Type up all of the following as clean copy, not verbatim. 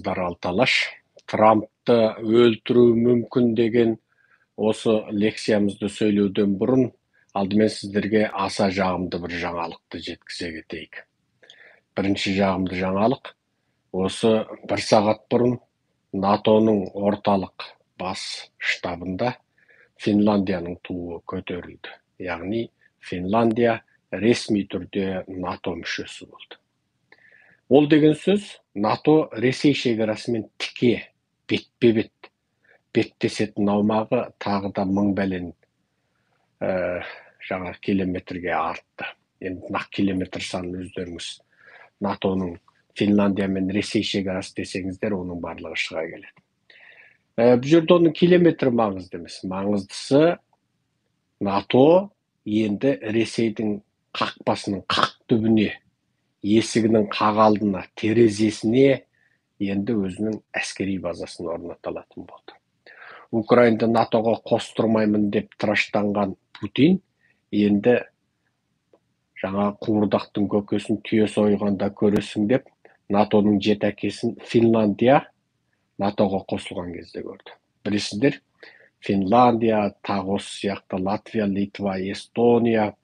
Армысыздар, Алты Алаш. Трампты өлтіру мүмкін деген осы лекциямызды сөйлеуден бұрын алдымен сіздерге аса жағымды бір жаңалықты жеткізе кетейік. Бірінші жағымды жаңалық: осы бір сағат бұрын НАТО-ның орталық бас штабында Финляндияның туы көтерілді. Яғни Финляндия ресми түрде НАТО мүшесі болды. Ол деген сөз, НАТО Ресей шекарасымен тіке бетпе-бет беттесетін аумағы тағы да мың бәлен жаңа километрге артты. Енді нақ километр санын өздеріңіз НАТО-ның Финляндия мен Ресей шекарасы десеңіздер, оның барлығы шыға келеді. Бұл жерде оның километрі маңызды емес. Маңыздысы, НАТО енді Ресейдің қақпасының қақ түбіне, есігінің қақ алдына, терезесіне енді өзінің әскери базасын орната алатын болды. Украинды НАТО-ға қостырмаймын деп тыраштанған Путин енді жаңа қуырдақтың көкесін түйе сойғанда көресің деп, НАТО-ның жеті әкесін Финляндия НАТО-ға қосылған кезде көрді. Білесіздер, Финляндия, тағы осы сияқты Латвия, Литва, Эстония,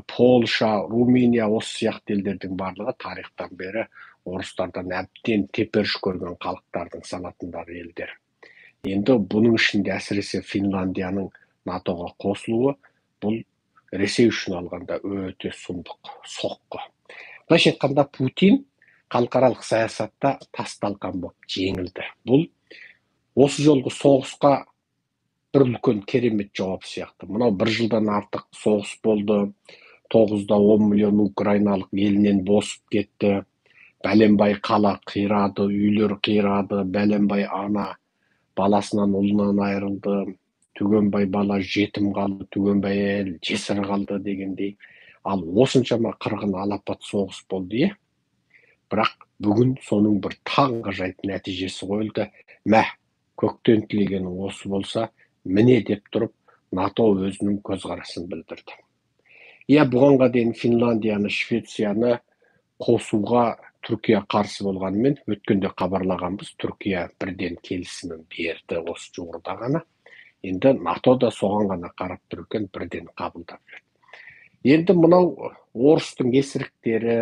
Польша, Румыния, осы сияқты елдердің барлығы тарихтан бері орыстардан әбден теперіш көрген халықтардың санатындағы елдер. Енді бұның ішінде әсіресе Финляндияның НАТО-ға қосылуы, бұл Ресей үшін алғанда өте сұмдық соққы. Былайша айтқанда, Путин халықаралық саясатта тас талқан болып жеңілді. Бұл осы жолғы соғысқа бір үлкен керемет жауап сияқты. Мынау бір жылдан артық соғыс болды, 9,10 миллион украиналық елінен босып кетті, бәленбай қала қирады, үйлер қирады, бәленбай ана баласынан, ұлынан айырылды, түгенбай бала жетім қалды, түгенбай әйел жесір қалды дегендей. Ал осыншама қырғын, алапат соғыс болды, иә. Бірақ бүгін соның бір таңғажайып нәтижесі қойылды. Мә, көктен тілегенің осы болса, міне деп тұрып, НАТО өзінің көзқарасын білдірді. Иә, бұғанға дейін Финляндияны, Швецияны қосуға Түркия қарсы болғанымен, өткенде хабарлағанбыз, Түркия бірден келісімін берді осы жуырда ғана. Енді НАТО да соған ғана қарап тұр екен, бірден қабылдап жіберді. Енді мынау орыстың есіріктері,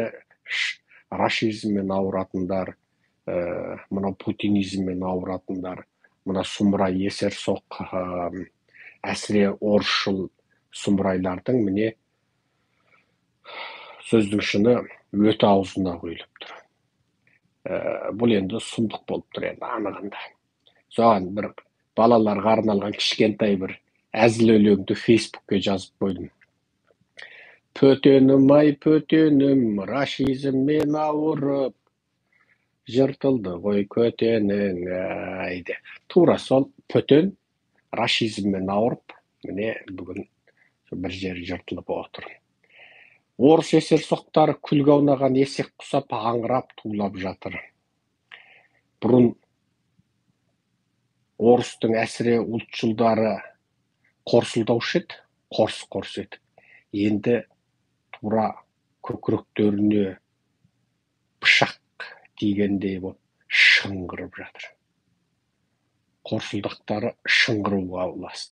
рашизммен ауыратындар, мынау путинизммен ауыратындар, мына сұмырай есерсоқ, әсіре орысшыл сұмырайлардың, міне, сөздің шыны, өте аузына құйылып тұр. Бұл енді сұмдық болып тұр енді анығында. Соған бір балаларға арналған кішкентай бір әзіл өлеңді Фейсбукке жазып қойдым: «Пөтенім ай, пөтенім, рашизммен ауырып жыртылды ғой көтенің ай» деп. Тура сол пөтен рашизммен ауырып, міне, бүгін бір жері жыртылып отыр. Орыс есерсоқтары күлге аунаған есек құсап аңырап, тулап жатыр. Бұрын орыстың әсіре ұлтшылдары қорсылдаушы еді, қорс қорс етіп. Енді тура көкіректеріне пышақ тигендей болып шыңғырып жатыр. Қорсылдақтары шыңғыруға ұласты.